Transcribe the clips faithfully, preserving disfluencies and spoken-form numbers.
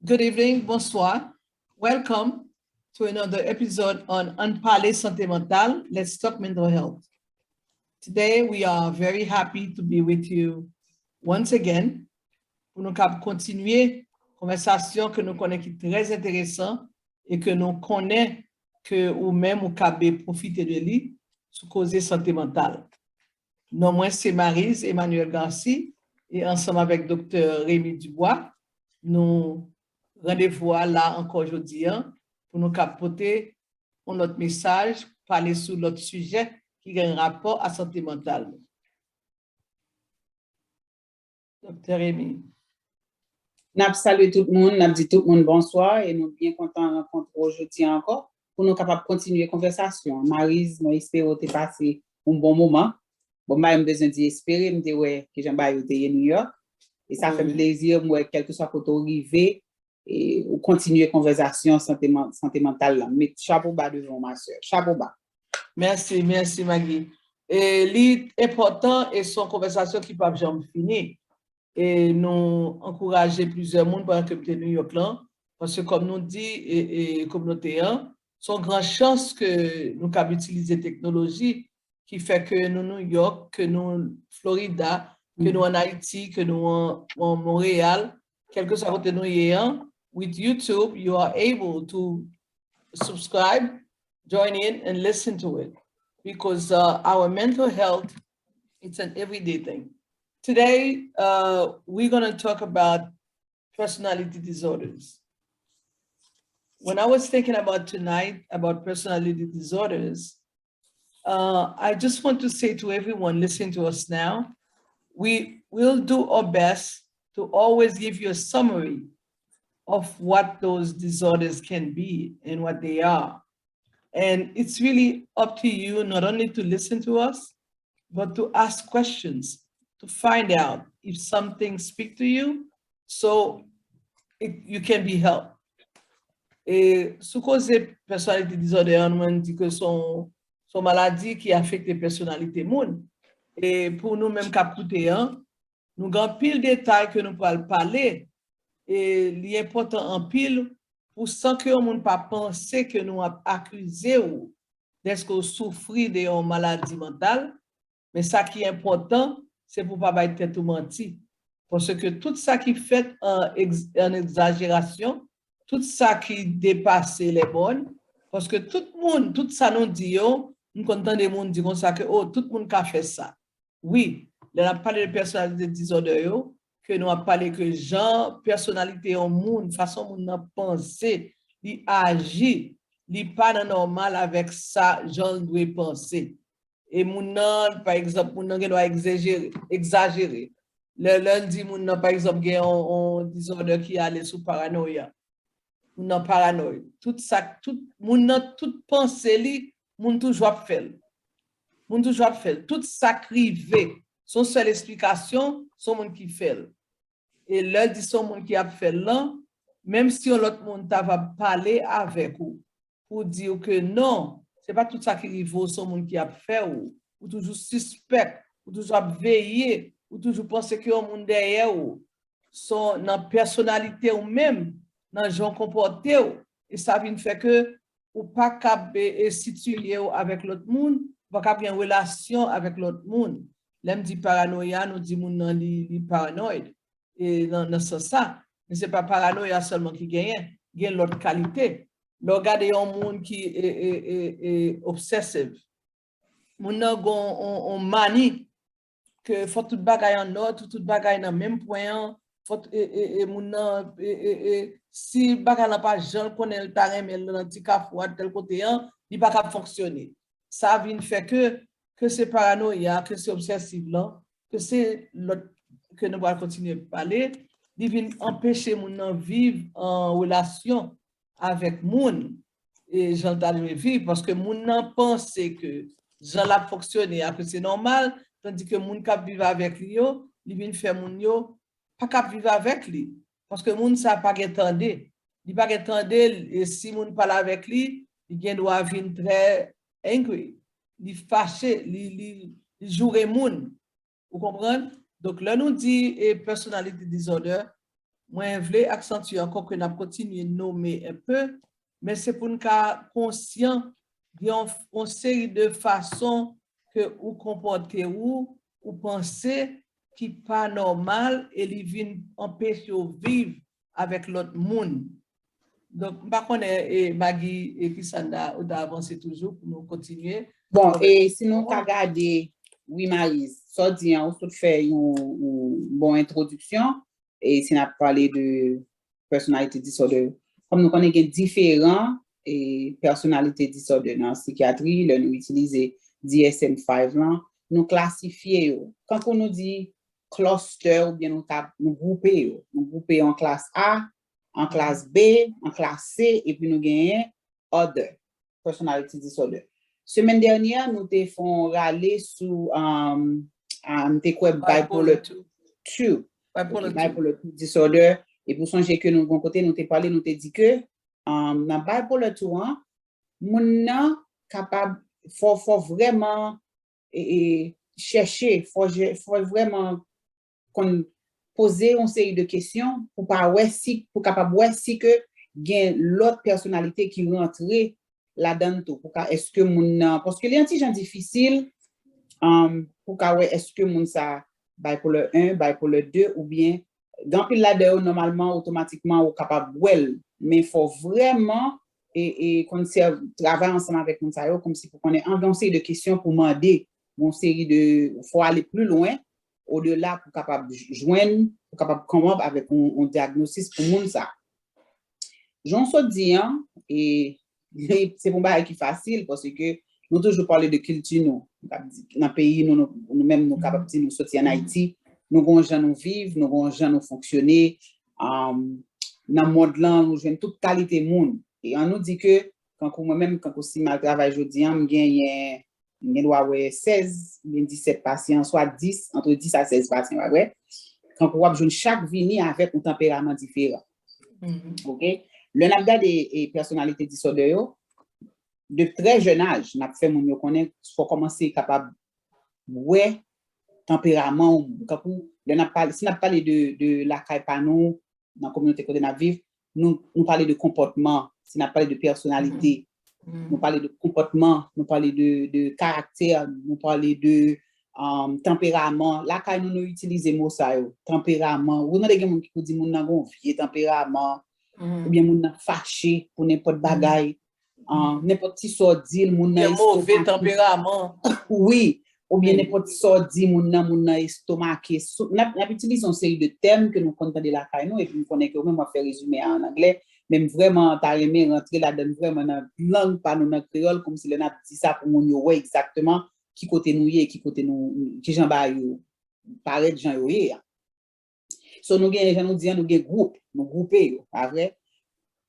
Good evening, bonsoir. Welcome to another episode on Ann Pale Sante Mantal. Let's talk mental health. Today, we are very happy to be with you once again pou nou kab kontinye konvèsasyon ke nou konnen ki trè enteresan e ke nou konnen ke ou menm ou kab pwofite de li sou koze sante mantal. Non mwen se Maryse Emmanuel Garcy e ansanm avèk Doktè Remy Dubois, nou randevou a la ankò jodi a pou nou kab pote yon lòt mesaj, pale sou lòt sijè ki gen rapò a sante mantal nou. Doktè Remy. N ap salye tout moun, n ap di tout moun bonswa e nou byen kontan rankontre w jodi a ankò pou nou kapab kontinye konvèsasyon. Maryse, mwen espere w te pase yon bon moman. Bon, m pa menm bezwen di espere, m te wè kijan bagay yo te ye New York. E sa fè m plezi, m wè kèlkeswa kote w rive, e ou kontinye konvèsasyon sante, sante mantal la. M met chapo ba devan w, ma sè. Chapo ba. Mèsi, mèsi Maggie. E li enpòtan e se yon konvèsasyon ki p ap janm fini. E nou ankouraje plizyè moun pandan ke m te New York lan, paske kòm nou di, e, e kominote an, se yon gran chans ke nou kab itilize teknoloji ki fè ke nou New York, ke nou Florida, ke nou an Ayiti, ke nou an, an Montréal, kèlkeswa kote nou ye an, with YouTube, you are able to subscribe, join in and listen to it because uh, our mental health, it's an everyday thing. Today, uh, we're going to talk about personality disorders. When I was thinking about tonight, about personality disorders, uh, I just want to say to everyone listening to us now, we will do our best to always give you a summary of what those disorders can be and what they are. And it's really up to you not only to listen to us, but to ask questions, to find out if something speak to you, so it, you can be helped. E sou koze personality disorder an, nou menm di ke se yon maladi ki afekte pèsonalite moun. E pou nou menm k ap koute an, nou gen anpil detay ke nou pral pale, e li enpòtan anpil pou san ke yon moun pa panse ke nou ap akize w dèske w soufri de yon maladi mantal, men sa ki enpòtan, se pou w pa bay tèt ou manti. Paske tout sa ki fèt an, an egzajerasyon, tout sa ki depase lè bòn, paske tout moun, tout sa nou di yo, m konn tande moun di konsa ke, o, tout moun ka fè sa. Wi, lè n ap pale de personality disorder yo, ke nou ap pale ke jan pèsonalite yon moun, fason moun nan panse, li aji, li pa nan nòmal avèk sa jan l dwe panse. E moun nan, pa egzanp, moun nan gen dwa egzajere, egzajere. Lè, lè l di moun nan, pa egzanp, gen yon, yon disorder ki ale sou paranoya. Moun nan paranoid. Tout sa, tout, moun nan, tout panse li, moun toujou ap fè l. Moun toujou ap fè l. Tout sa k rive, se yon sèl esplikasyon, se yon moun ki fè l. E lè l di se yon moun ki ap fè l lan, menm si yon lòt moun ta va pale avèk ou, pou di w ke non, se pa tout sa ki rive w, se yon moun ki ap fè w. Ou toujou sispèk, ou toujou ap veye, ou toujou panse ke yon moun dèyè w. Se nan pèsonalite w menm, nan jan w konpòte w, e sa vin fè ke ou pa kab e, e sitiye w avèk lòt moun, ou pa kab gen relasyon avèk lòt moun. Lè m di paranoya, nou di moun nan li, li paranoid. E nan, nan sans sa. Men se pa paranoya sèlman ki genyen, gen lòt kalite. Lè w gade yon moun ki e, e, e, e obsessive, moun nan gen yon, yon mani ke fò tout bagay an nòd, tout, tout bagay nan menm pwen an, fò e, e, e, moun nan, e, e, e, si bagay lan pa jan l konnen l ta renmen l nan ti kafou a tèl kote an, li pa kab fonksyone. Sa vin fè ke, ke se paranoya, ke se obsèsiv lan, ke se lòt ke nou pral kontinye pale, li vin anpeche moun nan viv an relasyon avèk moun e jan l ta dwe viv, paske moun nan panse ke jan l ap fonksyone a ke se nòmal, tandi ke moun k ap viv avèk li yo, li vin fè moun yo pa kab viv avèk li. Paske moun sa pa gen tande. Li pa gen tande, e si moun pale avèk li, li gen dwa vin trè angry. Li fache, li, li, li joure moun. Ou konprann? Donk, lè nou di e personality disorder, Mwen vle aksantye ankò ke n ap kontinye nome enpe, men se pou n ka konsyan gen yon, yon seri de fason ke ou konpòte ou, ou panse ki pa nòmal e li vin anpeche w viv avèk lòt moun. Donk, m pa konnen, e, Maggie e Chrisanda, ou ta avanse toujou pou nou kontinye. Bon, e si nou ka gade, wi, Marise, sa w di an, ou sot fè yon, yon bon entwodiksyon, e si n ap pale de personality disorder, kòm nou konnen gen diferan e personality disorder nan sikyatri, lè nou itilize D S M five lan, nou klasifye yo. Kankou nou di cluster oubyen nou ka, nou gwoupe yo. Nou gwoupe yo an klas A, an klas B, an klas C, epi nou genyen other personality disorder. Semèn dènyè, nou te fè yon rale sou, um, um, m te kwè bipolar two. Bipolar two disorder. Epi w sonje ke nou, yon kote, nou te pale, nou te di ke, um, nan bipolar two an, moun nan kapab, fò, fò vrèman e, e, chèche, fò, fò vrèman konn poze yon seri de kesyon pou pa wè si, pou kapab wè si ke gen lòt pèsonalite ki rantre ladan l tou. Pou ka, èske moun nan, paske li yon ti jan difisil, um, pou ka wè èske moun sa bipolar un, bipolar deux, oubyen gen anpil ladan yo, nòmalman, otomatikman, ou kapab wè l. Men fò vrèman e, e konn sèvi, travay ansanm avèk moun sa yo, kòmsi pou konnen, an, gen yon seri de kesyon pou mande, yon seri de, fò ale pli lwen, odela pou kapab jwenn, pou kapab come up avèk yon, yon dyagnosis pou moun sa. Jan w sot di an, e, se pa yon bagay ki fasil, paske nou toujou pale de kilti nou. Nan peyi nou, nou, nou menm, nou kapab di nou soti ann Ayiti, nou gen yon jan nou viv, nou gen yon jan nou fonksyone, um, nan mond lan, nou jwenn tout kalite moun. E an nou di ke, kankou mwen menm, kankou si m al travay jodi an, m genyen, m gen dwa wè sèz oubyen disèt pasyan, swa dis, ant dis a sèz pasyan, pa vre? Kankou w ap jwenn chak vini avèk yon tanperaman diferan. Oke? Lè n ap gade e, personality disorder yo, de trè jèn aj, n ap fè moun yo konnen, fò kòmanse kapab wè tanperaman w. Kankou, lè n ap pale, si n ap pale de, de lakay pa nou, nan kominote kote n ap viv, nou, nou pale de konpòtman, si n ap pale de pèsonalite, nou pale de konpòtman, nou pale de, de karaktè, nou pale de, um, tanperaman. Lakay nou, nou itilize mo sa yo, tanperaman. Ou tande gen moun ki pou di moun nan gen yon vye tanperaman, oubyen moun nan fache pou nenpòt bagay. Nenpòt ti sa w di l, moun nan estomak. Move tanperaman. Wi, oubyen nenpòt sa w di moun nan, moun nan estomake. N ap, n ap itilize yon seri de tèm ke nou konn tande lakay nou, epi m konnen ke ou menm w ap fè rezime a an anglè, men m vrèman ta renmen rantre ladan l vrèman nan lang pa nou, nan kreyòl, kòmsi lè n ap di sa pou moun yo wè egzakteman ki kote nou ye, ki kote nou, kijan bagay yo parèt jan yo ye a. So, nou gen, jan nou di an, nou gen gwoup, nou gwoupe yo, pa vre?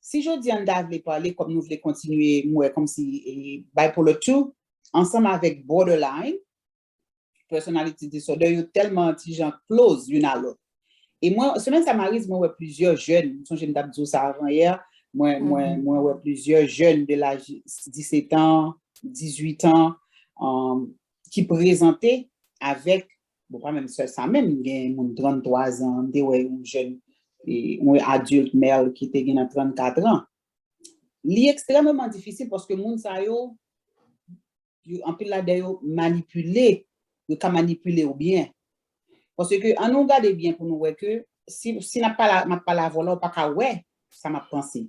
Si jodi an n ta vle pale, kòm nou vle kontinye, m wè kòmsi, e, bipolar two, ansanm avèk borderline, personality disorder, yo tèlman ti jan close youn a lòt. E mwen, semèn sa, Marise, mwen wè plizyè jèn, m sonje m t ap di w sa avan yè, mwen, mwen, mwen wè plizyè jèn de laj disèt an, dizuit an, um, ki prezante avèk, bon, pa menm sèl sa menm, gen moun tranntwa zan, m te wè yon jèn, e, yon adilt male ki te gen nan trannkat an. Li ekstrèmeman difisil paske moun sa yo, yo, anpil ladan yo manipile, yo ka manipile w byen. Paske, an nou gade byen pou nou wè ke si, si n ap pale, m ap pale avè w la, ou pa ka wè sa m ap panse.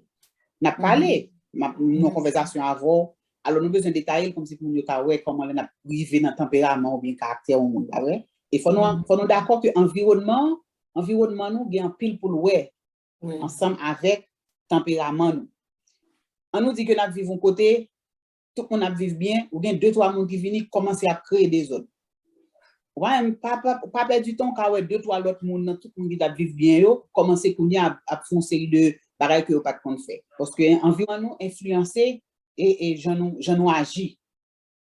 N ap pale, m ap, m nan konvèsasyon avè w, alò nou bezwen detaye l kòmsi pou moun yo ka wè kòman lè n ap rive nan tanperaman oubyen karaktè yon moun, pa vre? E fò nou, fò nou dakò ke anviwònman, anviwònman nou gen anpil pou l wè ansanm avèk tanperaman nou. An nou di ke n ap viv yon kote, tout moun ap viv byen, ou gen de twa moun ki vini, kòmanse ap kreye dezòd. Ou pa, pa, pa, pa pèdi tan, ou ka wè de twa lòt moun nan tout moun ki t ap viv byen yo, kòmanse kounye a ap, ap fè yon seri de bagay ke yo pa t konn fè. Paske anviwònman nou enfliyanse e, e jan nou, jan nou aji.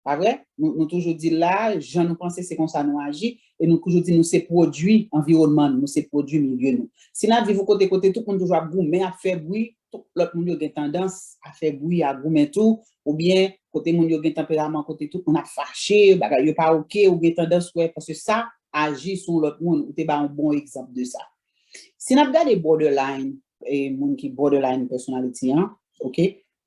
Pa vre? Nou, nou toujou di l la, jan nou panse, se konsa nou aji, e nou toujou di nou se pwodui anviwònman nou, nou se pwodui milye nou. Si n ap viv yon kote, kote tout moun toujou ap goumen, ap fè bri, tout lòt moun yo gen tandans a fè bri, a goumen tou, oubyen kote moun yo gen tanperaman, kote tout moun ap fache, bagay yo pa oke, ou gen tandans wè, paske sa aji sou yon lòt moun, ou te ba yon bon egzanp de sa. Si n ap gade borderline, e moun ki borderline personality an, ok,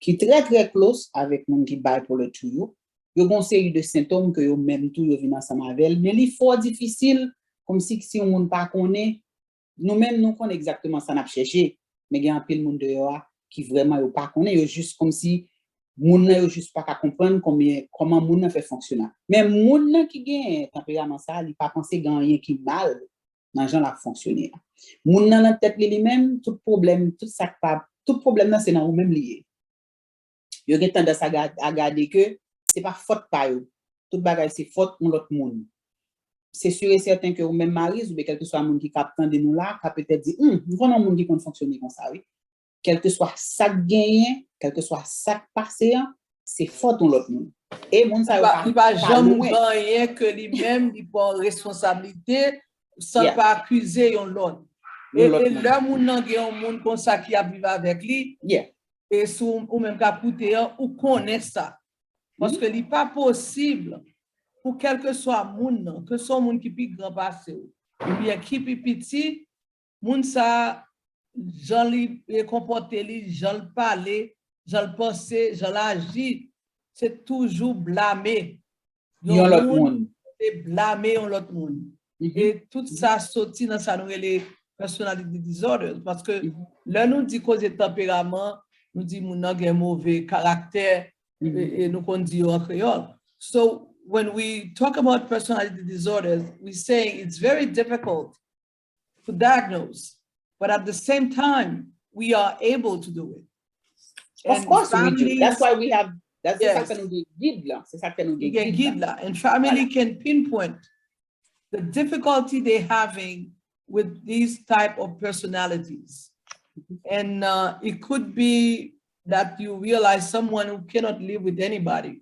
ki trè, trè close avèk moun ki bipolar two yo, yo gen yon seri de sentòm ke yo menm tou yo vin ansanm avè l, men li fò difisil, kòmsi si yon moun pa konnen, nou menm nou konnen egzakteman sa n ap chèche, men gen anpil moun deyò a ki vrèman yo pa konnen, yo jis kòmsi moun nan yo jis pa ka konprann konbyen, kòman moun nan fè fonksyone. Men moun nan ki gen tanperaman sa, li pa panse gen anyen ki mal nan jan l ap fonksyone a. Moun nan nan tèt li li menm, tout pwoblèm, tout sa k pa, tout pwoblèm nan se nan ou menm li ye. Yo gen tandans a ga-, a gade ke se pa fòt pa yo. Tout bagay se fòt yon lòt moun. Se sûr et certain ke ou menm Maryse, oubyen kèlkeswa moun ki ka ap tande nou la, ka petèt di, hmm, m konnen yon moun ki konn fonksyone konsa, wi. Kèlkeswa sa k genyen, kèlkeswa sa k pase an, se fòt yon lòt moun. E moun sa yo pa, li pa janm gen anyen ke li menm, li pran responsablite, san l pa akize yon lòt. E, e lè moun nan gen yon moun konsa ki ap viv avèk li, e si w, ou menm k ap koute an, ou konnen sa. Paske li pa posib pou kèlkeswa moun nan, ke se yon moun ki pi gran pase w, oubyen ki pi piti, moun sa, jan li, e, konpòte li, jan l pale, jan l panse, jan l aji, se toujou blame yon lòt moun, se blame yon lòt moun. E tout sa soti nan sa nou rele personality disorders. Paske lè nou di koze tanperaman, nou di moun nan gen move karaktè, e, e nou konn di yo an kreyòl. So, when we talk about personality disorders, we say it's very difficult to diagnose, but at the same time, we are able to do it. Of course we do. That's why we have, that's, se sa k fè nou gen gid la. Se sa k fè nou gen gid la. And family can pinpoint the difficulty they having with these type of personalities. And uh, it could be that you realize someone who cannot live with anybody.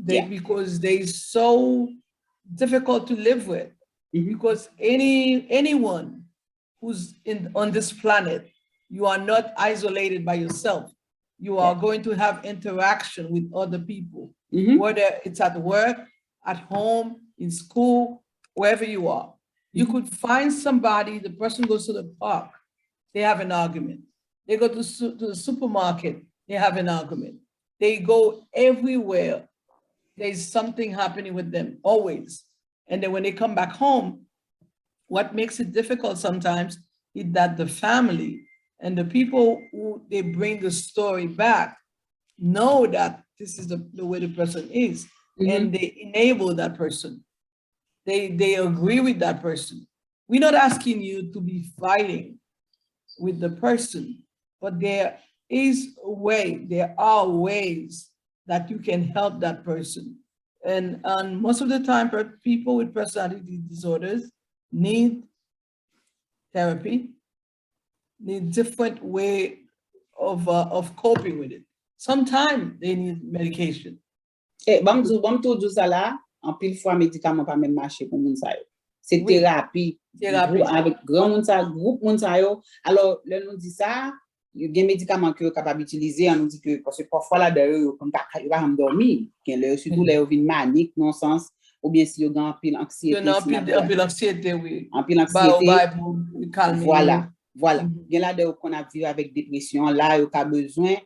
They, because they so difficult to live with. Because any, anyone who's in, on this planet, you are not isolated by yourself. You are going to have interaction with other people, whether it's at work, at home, in school, wherever you are. You could find somebody, the person goes to the park, they have an argument. They go to, su- to the supermarket, they have an argument. They go everywhere. There's something happening with them, always. And then when they come back home, what makes it difficult sometimes is that the family and the people who they bring the story back know that this is the, the way the person is, and they enable that person. They, they agree with that person. We're not asking you to be fighting with the person, but there is a way, there are ways that you can help that person. And, and most of the time, per- people with personality disorders need therapy, need different way of, uh, of coping with it. Sometimes they need medication. E, ban m di w, ban m tou di w sa la, anpil fwa medikaman pa menm mache pou moun sa yo. Se terapi. Terapi. Avèk gran moun sa, gwoup moun sa yo. Alò, lè nou di sa, gen medikaman ke yo kapab itilize, an nou di ke, paske pafwa ladan yo, yo konn pa, yo pa janm dòmi. Gen lè yo, sitou lè yo vin manik, nan sans, oubyen si yo gen anpil anksiyete, anpil anksiyete, wi. Anpil anksiyete. Ba yo bay pou kalme yo. Vwala, vwala. Gen ladan yo konn ap viv avèk depresyon, la yo ka bezwen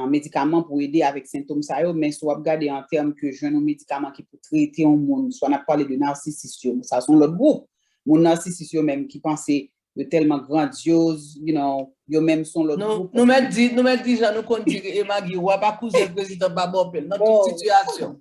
medikaman pou ede avèk sentòm sa yo, men si w ap gade an tèm ke jwenn yon medikaman ki pou trete yon moun, swa n ap pale de nasisis yo, sa se yon lòt gwoup. Moun nasisis yo menm ki panse yo tèlman grandyoz, you know, yo menm se yon lòt gwoup. Nou mèt di, nou mèt di jan nou konn di, e Magi, wa pa kouzen prezidan pa bòpè l nan tout sitiyasyon.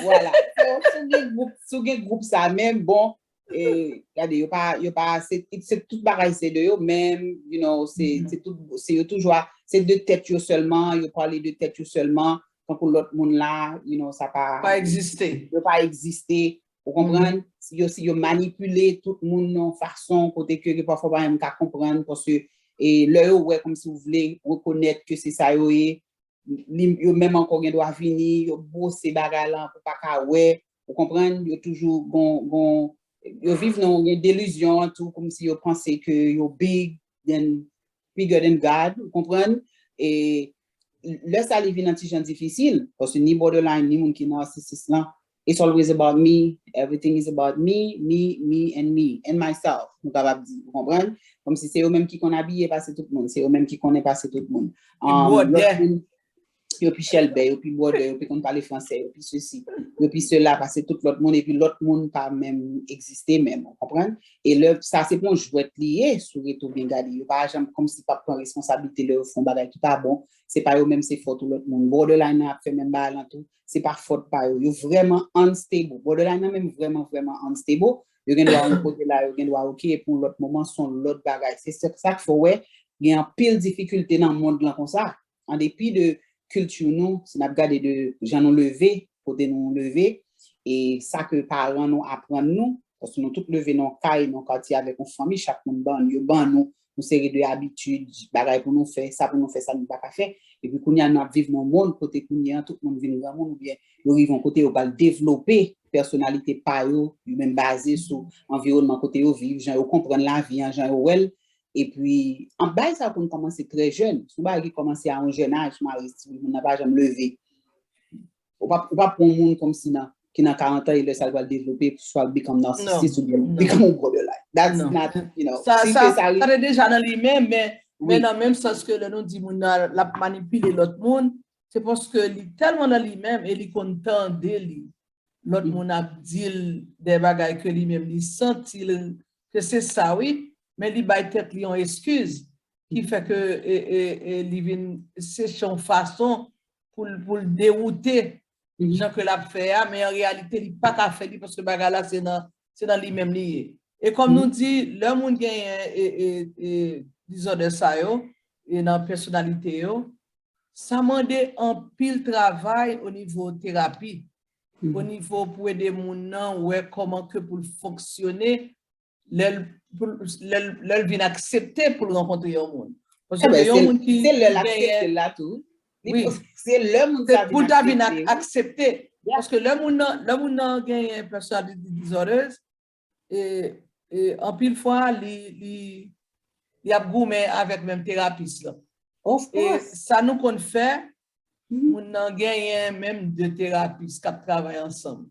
Vwala. So, si w gen gwoup, si w gen gwoup sa menm, bon, e, gade, yo pa, yo pa, se, se tout bagay se de yo menm, you know, se, se tout, se yo toujou a, se de tèt yo sèlman, yo pale de tèt yo sèlman, tankou lòt moun la, you know, sa pa, pa egziste. Yo pa egziste, ou konprann? Yo, yo manipile tout moun nan yon fason kote ke, ke pafwa pa menm ka konprann, paske, e, lè yo wè kòmsi w vle rekonèt ke se sa yo ye, li, yo menm ankò gen dwa vini, yo bwose bagay la pou pa ka wè, ou konprann, yo toujou gon, gon, yo viv nan yon delizyon an tou, kòmsi yo panse ke yo big than, bigger than God, ou konprann, e lè sa li vin yon ti jan difisil, paske ni borderline, ni moun ki nasisis lan, It's always about me, everything is about me, me, me and me, and myself, nou kapab di, ou konprann? Kòmsi se yo menm ki konn abiye pase tout moun, se yo menm ki konnen pase tout moun. Yo pi chèlbè, yo pi bwòdè, yo pi konn pale fransè, yo pi sesi, yo pi sela pase tout lòt moun, epi lòt moun pa menm egziste menm, ou konprann? E lè sa se pou yon jwèt li ye, si w rete w byen gade, yo pa janm kòmsi p ap pran responsablite lè yo fè yon bagay ki pa bon, se pa yo menm se fòt ou lòt moun. Borderline nan ap fè menm bagay lan tou, se pa fòt pa yo. Yo vrèman unstable. Borderline nan menm vrèman, vrèman unstable. Yo gen dwa yon kote la, yo gen dwa oke, epi yon lòt moman, se yon lòt bagay. Se sa k fè w wè, gen anpil difikilte nan mond lan konsa. An depi de kilti nou, si n ap gade de jan nou leve, kote nou leve, e sa ke paran nou aprann nou, paske nou tout leve nan yon kay, nan yon katye avèk yon fanmi, chak moun ban, yo ban nou yon seri de abitid, bagay pou nou fè, sa pou nou fè, sa nou pa ka fè. Epi kounye a nou ap viv nan yon mond kote kounye a tout moun vin granmoun oubyen yo rive yon kote yo pral devlope pèsonalite pa yo, yo menm baze sou anviwònman kote yo viv, jan yo konprann lavi an, jan yo wè l. Epi, an bagay sa yo konn kòmanse trè jèn. Se yon bagay ki kòmanse a yon jèn aj, Maris, moun nan pa janm leve. Ou pa, ou pa pran yon moun kòmsi nan, ki nan karant an, e lè sa l pral devlope, swa l become narcissist oubyen l become yon borderline. That's not, you know, sa, si sa, sa te deja nan li menm, men, men nan menm sans ke lè nou di moun nan l ap manipile lòt moun, se paske li tèlman nan li menm e li konn tande li. Lòt moun ap di l de bagay ke li menm li santi l ke se sa, wi, men li bay tèt li yon eskiz ki fè ke e, e, e, li vin, se yon fason pou l, pou l dewoute jan ke l ap fè a, men an reyalite, li pa ka fè li paske bagay la se nan, se nan li menm li ye. E kòm nou di, lè moun genyen e, e, e, dizòdè sa yo, e nan pèsonalite yo, sa mande anpil travay o nivo terapi, o nivo pou ede moun nan wè kòman ke pou l fonksyone lè l, pou l, lè l, lè l vin aksepte pou l rankontre yon moun. Paske gen yon moun ki, se lè l aksepte l la tou. Wi. Se lè moun sa pou l ta vin aksepte. Paske lè moun nan, lè moun nan genyen personality disorders, e, e anpil fwa, li, li, li ap goumen avèk menm terapis lan. E sa nou konn fè, moun nan genyen menm de terapis k ap travay ansanm.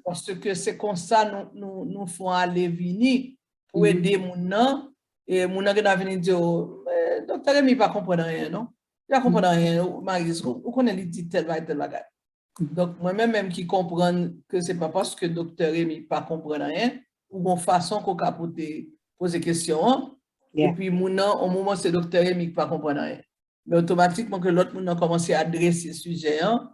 Paske se konsa nou, nou, nou fè ale vini pou ede moun nan. E moun nan gentan vini di w, "Eh, Doktè Remy pa konprann anyen, non. Li pa konprann anyen, Maris, ou, ou konnen li di tèl bagay, tèl bagay." Donk, mwen menm, menm ki konprann ke se pa paske Doktè Remy pa konprann anyen, ou gon fason ke w ka pote, poze kesyon an, epi moun nan, yon moman, se Doktè Remy ki pa konprann anyen. Men otomatikman ke lòt moun nan kòmanse adrese sijè an,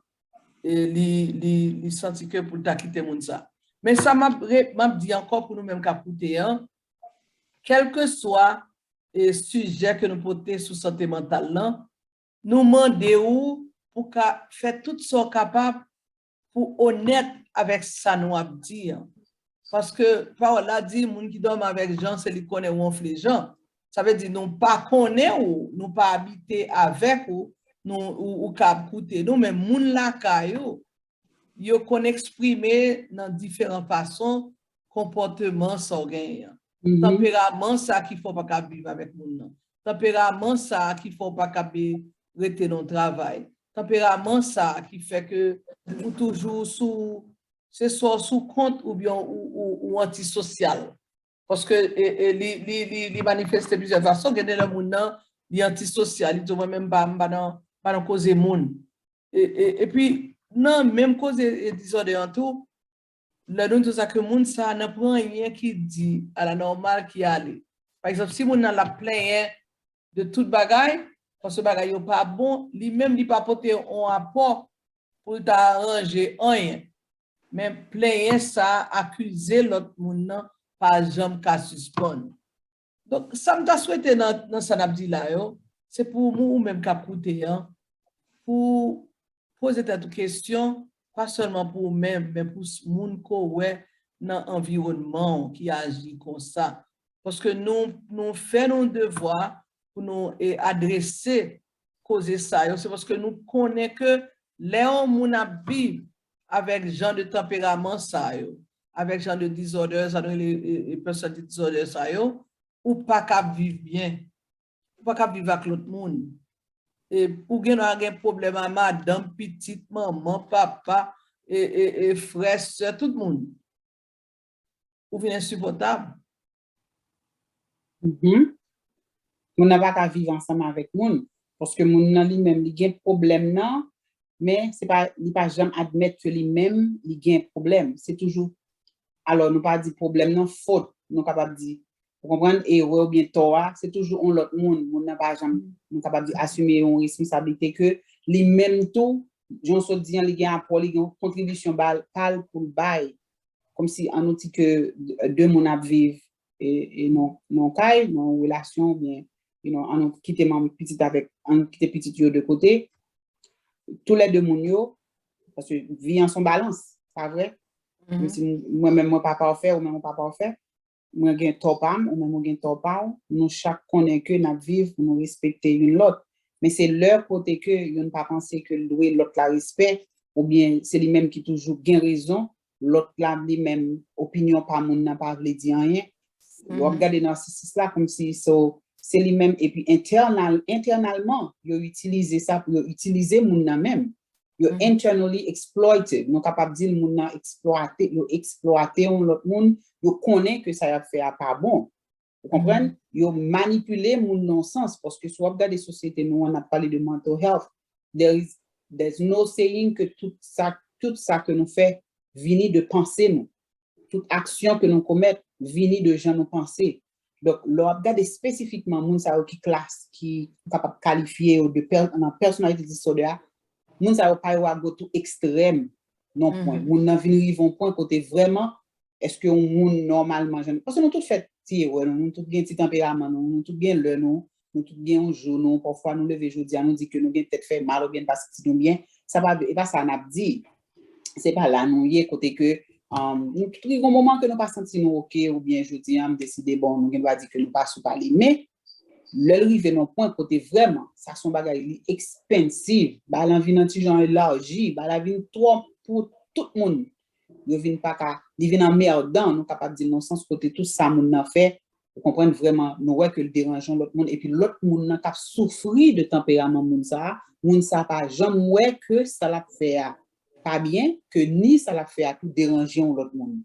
e li, li, li santi ke pou l ta kite moun sa. Men sa m ap re-, m ap di ankò pou nou menm k ap koute an, kèlkeswa, e, sijè ke nou pote sou sante mantal lan, nou mande w pou ka fè tout sa w kapab pou onèt avèk sa nou ap di an. Paske pawòl la di, moun ki dòmi avèk Jan, se li k konnen wonfle Jan. Sa vle di, nou pa konnen ou, nou pa abite avèk ou, nou, ou, ou ka ap koute nou, men moun lakay ou, yo konn eksprime nan diferan fason konpòteman sa w genyen an. Tanperaman sa ki fè w pa ka viv avèk moun nan. Tanperaman sa ki fè w pa ka be-, rete nan yon travay. Tanperaman sa ki fè ke ou toujou sou, se swa w sou kont oubyen ou, ou, ou antisosyal. Paske, e, e, li, li, li, li manifeste plizyè fason. Gen de lè moun nan, li antisosyal, li di, "Mwen menm, m pa, m pa nan, pa nan koze moun." E, e, epi, nan menm koze, e, dizòdè an tou, lè nou di sa ke moun sa a, nanpwen anyen ki di alanòmal ki ale. Pa egzanp, si moun nan l ap plenyen de tout bagay, paske bagay yo pa bon, li menm li pa pote yon apò pou l ta aranje anyen. Men plenyen sa a, akize lòt moun nan pa janm ka sispann. Donk, sa m ta swete nan, nan sa n ap di la yo, se pou ou, ou menm k ap koute an, pou poze tèt ou kesyon, pa sèlman pou ou menm, men pou s-, moun ke w wè nan anviwònman w ki aji konsa. Paske nou, nou fè nou devwa pou nou, e, adrese koze sa yo. Se paske nou konnen ke lè yon moun ap viv avèk jan de tanperaman sa yo, avèk jan de dizòdè, sa nou rele, e, e, personality disorder sa yo, ou pa ka viv byen. Ou pa ka viv ak lòt moun. E ou gen dwa gen pwoblèm a madanm, pitit, manman, papa, e, e, e frè, sè, tout moun. Ou vin ensipòtab. Mhm. Moun nan pa ka viv ansanm avèk moun. Paske moun nan li menm, li gen pwoblèm nan, men se pa, li pa janm admèt ke li menm, li gen pwoblèm. Se toujou, alò, nou pa di pwoblèm nan fòt, nou kapab di, ou konprann, erè oubyen tò a, se toujou yon lòt moun. Moun nan pa janm, nou kapab di, asime yon responsablite ke li menm tou, jan w sot di an, li gen apò, li gen yon kontribisyon pa l pou l bay. Kòmsi an nou di ke de moun ap viv e, e nan, nan yon kay, nan yon relasyon, oubyen, you know, an nou kite manman pitit avèk, an nou kite pitit yo de kote. Toulède moun yo, paske vi an se yon balans, pa vre? Menm si mwen menm mwen pa pafè, ou menm ou pa pafè, mwen gen tò pa m, ou menm ou gen tò pa w, nou chak konnen ke n ap viv pou nou respekte youn lòt. Men se lè kote ke youn pa panse ke l dwe lòt la respè, oubyen se li menm ki toujou gen rezon, lòt la li menm, opinyon pa moun nan pa vle di anyen. W ap gade nasisis la kòmsi so, se li menm, epi entènal, entènalman, yo itilize sa pou yo itilize moun nan menm. Yo internally exploited. Nou kapab di l moun nan eksplwate, yo eksplwate yon lòt moun, yo konnen ke sa y ap fè a pa bon. Ou konprann? Yo manipile moun nan yon sans, paske si w ap gade sosyete nou an, n ap pale de mental health, there is, there's no saying ke tout sa, tout sa ke nou fè vini de panse nou. Tout aksyon ke nou komèt vini de jan nou panse. Donk, lè w ap gade espesifikman moun sa yo ki klas, ki ou kapab kalifye yo de pè, nan personality disorder a, moun sa yo pa yo a go to ekstrèm non pwen. Moun nan vin rive yon pwen kote vrèman, èske yon moun nòmalman jan, paske nou tout fè ti erè, nou, nou tout gen ti tanperaman nou, nou tout gen lè nou, nou tout gen yon jou nou, pafwa nou leve jodi a, nou di ke nou gen tèt fè mal oubyen n pa santi nou byen, sa pa, e pa sa n ap di. Se pa la nou ye kote ke, um, nou tout rive yon moman ke nou pa santi nou oke, oubyen jodi a m deside, bon, nou gen dwa di ke nou pa sou pale. Men, lè l rive nan pwen kote vrèman, sa se yon bagay li expensive, bagay lan vin yon ti jan elaji, bagay la vin twòp pou tout moun. Yo vin pa ka, li vin anmèdan, nou kapab di l nan sans kote tout sa moun nan fè, ou konprann, vrèman, nou wè ke l deranje yon lòt moun, epi lòt moun nan k ap soufri de tanperaman moun sa a, moun sa a pa janm wè ke sa l ap fè a pa byen, ke ni sa l ap fè a tou deranje yon lòt moun.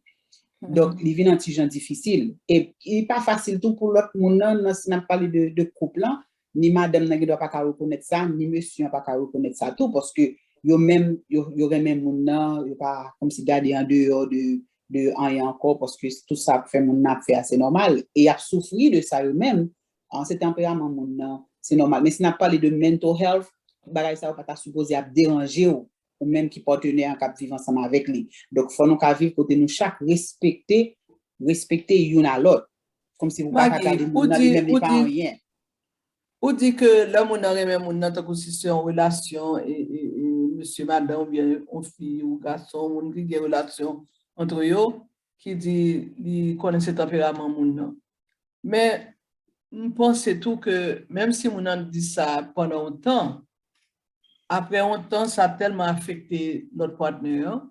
Donk, li vin yon ti jan difisil. E li pa fasil tou pou lòt moun nan, nan, si n ap pale de, de koup lan, ni madanm nan gen dwa pa ka rekonèt sa, ni mesye an pa ka rekonèt sa tou, paske yo menm, yo, yo renmen moun nan, yo pa kòmsi gade andeyò de, de anyen ankò, paske tout sa ap fè moun nan ap fè a, se nòmal. E y ap soufri de sa yo menm, an, se tanperaman moun nan, se nòmal. Men si n ap pale de mental health, bagay sa yo pa ta sipoze ap deranje w, ou menm ki patnè an k ap viv ansanm avèk li. Donk, fò nou ka viv kote nou chak respekte, respekte youn a lòt. Kòmsi pou pa ka gade moun nan, li menm li pa anyen. Ou di ke lè moun nan renmen moun nan, tankou si se yon relasyon, e, e, e, mesye, madanm, oubyen yon fi ou gason, moun ki gen relasyon antre yo, ki di li konnen se tanperaman moun nan. Men, m panse tou ke menm si moun nan di sa pandan yon tan, apre yon tan, sa tèlman afekte lòt patnè an,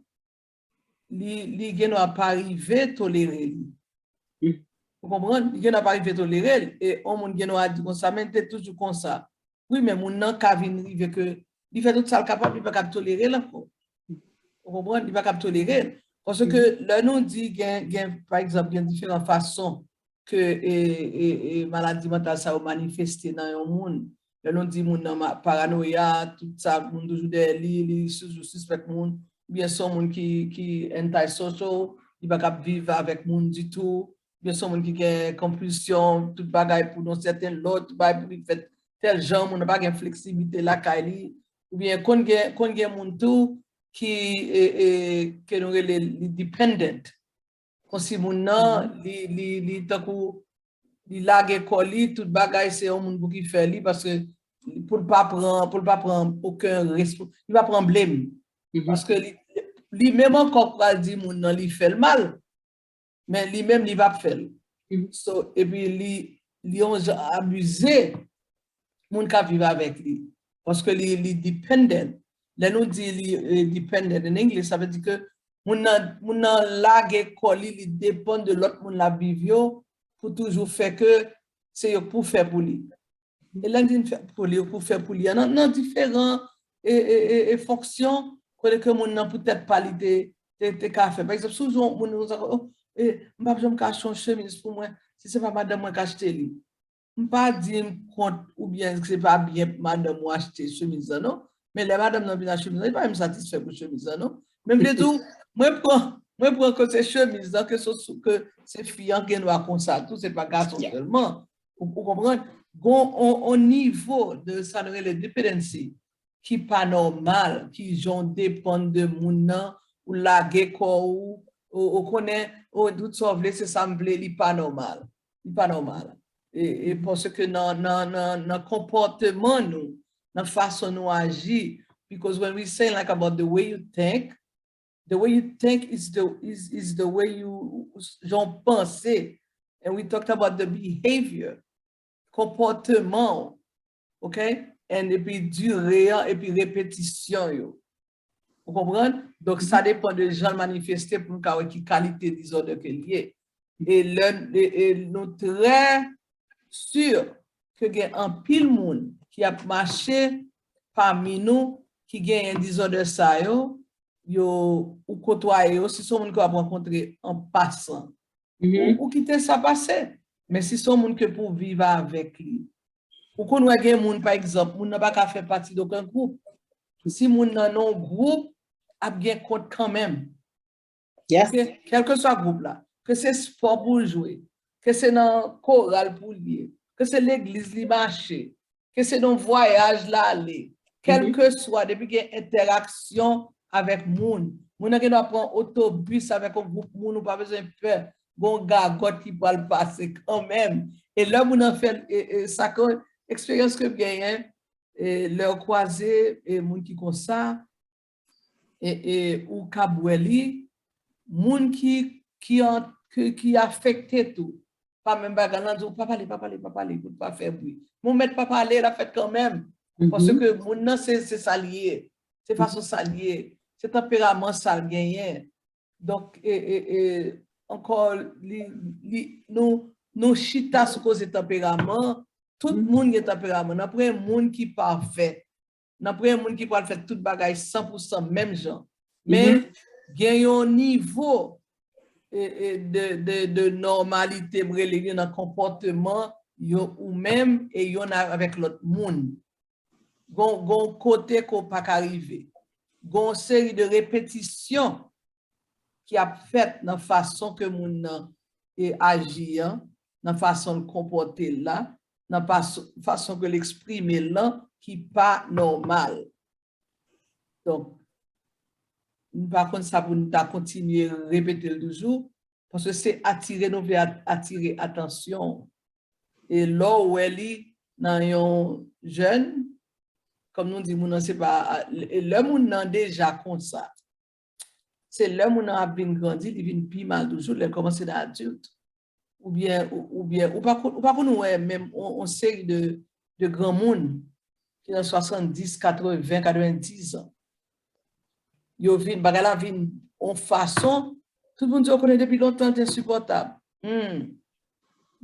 li, li gen dwa pa rive tolere li. Ou konprann? Li gen dwa pa rive tolere l. E yon moun gen dwa di konsa, men l te toujou konsa. Wi, men moun nan ka vin rive ke li fè tout sa l kapab, li pa kab tolere l ankò. Ou konprann? Li pa kab tolere l. Paske lè nou di gen, gen, pa egzanp, gen diferan fason ke, e, e, e, maladi mantal sa yo manifeste nan yon moun. Lè nou di moun nan ma-, paranoya, tout sa, moun toujou dèyè li, li toujou sispèk moun, oubyen se yon moun ki, ki anti-social, li pa kab viv avèk moun ditou, oubyen se yon moun ki gen konpilsyon, tout bagay pou yon sèten lòt, tout bagay pou li fèt tèl jan, moun nan pa gen fleksibilite lakay li, oubyen konn gen, konn gen moun tou ki, e, e, ke nou rele li dependent. Kòmsi moun nan, li, li, li tankou, li lage kò li, tout bagay se yon moun pou ki fè li, paske pou l pa pran, pou l pa pran okenn respo-, li pa pran blame. Paske li, li menm ankò pral di moun nan li fè l mal, men li menm li p ap fè l. So, epi li, li yon jan abize moun k ap viv avèk li. Paske li, li dependent. Lè nou di li, eh, dependent in English, sa vle di ke moun nan, moun nan lage kò li, li depann de lòt moun l ap viv yo pou toujou fè ke se yo k pou fè pou li. E lè n di n fè pou li, yo pou fè pou li an, nan, nan diferan e, e, e, e fonksyon, kote ke moun nan pou tèt pa li te, te, te ka fè. Pa egzanp, si w jwenn yon moun konsa, oh, eh, m p ap janm ka achte yon chemiz pou mwen, si se pa madanm mwen k achte li. M pa di m kont oubyen se pa byen pou madanm ou achte chemiz lan, non. Men lè madanm nan vin ak chemiz lan, li pa menm satisfè pou chemiz lan, non. Men m vle di w, mwen pran, mwen pran ke se chemiz lan, ke se sou, ke se fi an gen dwa konsa tou, se pa gason sèlman. Ou, ou konprann? Gon on, on nivo de sa nou rele dependency ki pa nòmal, ki jan w depann de moun nan, ou lage kò w, ou, ou konnen, ou tout sa w vle, se sa m vle, li pa nòmal. Li pa nòmal. E, e paske nan, nan, nan, nan konpòteman nou, nan fason nou aji, because when we say like about the way you think, the way you think is the, is, is the way you, jan w panse. And we talked about the behavior, konpòteman w, ok? And epi dire an, epi repetisyon yo. Ou konprann? Donk, sa depann de jan l manifeste pou nou ka wè ki kalite dizòdè ke l ye. E lè, e, e nou trè si ke gen anpil moun ki ap mache pami nou ki genyen dizòdè sa yo, yo, ou kotwaye yo, si se yon moun ke w ap rankontre an pasan, ou, ou kite sa pase. Men si se yon moun ke pou w viv avèk li, ou konn wè gen moun, pa egzanp, moun nan pa ka fè pati dokenn gwoup. Si moun nan nan yon gwoup, ap gen kont kanmenm. Yes. Ke, kèlkeswa gwoup la, ke se spò pou l jwe, ke se nan koral pou l ye, ke se legliz li mache, ke se nan vwayaj l ale, kèlkeswa, depi gen entèraksyon avèk moun, moun nan gen dwa pran otobis avèk yon gwoup moun, ou pa bezwen pè, gon gagòt ki pral pase kanmenm. E lè moun nan fè, e, e, sa ke, eksperyans ke m genyen, e, lè w kwaze, e, moun ki konsa, e, e, ou kab wè li, moun ki, ki, an, ki, ki afekte tou, pa menm bagay lan, di w, pa pale, pa pale, pa pale, pou l pa fè bri. Men w mèt pa pale, l ap fèt kanmenm. Paske moun nan, se, se sa l ye. Se fason sa l ye. Se tanperaman sa l genyen. Donk, e, e, e, ankò, li, li, nou, nou chita sou koze tanperaman. Tout moun gen tanperaman. Nan premye moun ki pafè. Nan premye moun ki pral fè tout bagay san pou san menm jan. Men, gen yon nivo, e, e, de, de, de nòmalite, m rele li, nan konpòteman yo ou menm e yonn avèk lòt moun. Gon, gon kote ke w pa ka rive. Gon seri de repetisyon ki ap fèt nan fason ke moun nan, e, aji an, nan fason l konpòte l la, nan pas-, fason ke l eksprime l lan ki pa nòmal. Donk, m pa konn sa pou n ta kontinye repete l toujou, paske se atire, nou vle at-, atire atansyon. E lè w wè li nan yon jèn, kòm nou di, moun nan se pa, e lè moun nan deja konsa, se lè moun nan ap vin grandi, li vin pi mal toujou, lè l kòmanse nan adilt. Oubyen, ou, oubyen, ou pa konn, ou pa konn wè menm on, on seri de, de granmoun ki nan swasanndis, katreven, katrevendis an. Yo vin, bagay la vin on fason, tout moun di yo konnen depi lontan, li te ensipòtab. Hmm.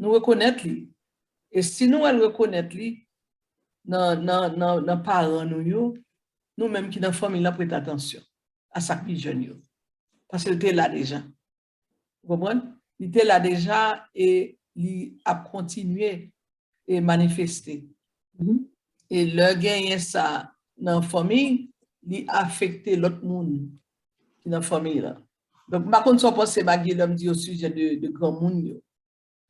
Nou rekonèt li. E si nou al rekonèt li nan, nan, nan, nan paran nou yo, nou menm ki nan fanmi la, prete atansyon a sa k pi jèn yo. Paske l te la deja. Ou konprann? Li te la deja e li ap kontinye e manifeste. E lè genyen sa nan fanmi, li afekte lòt moun ki nan fanmi la. Donk, m pa konn sa w panse, Maggie, lè m di o sijè de, de granmoun yo.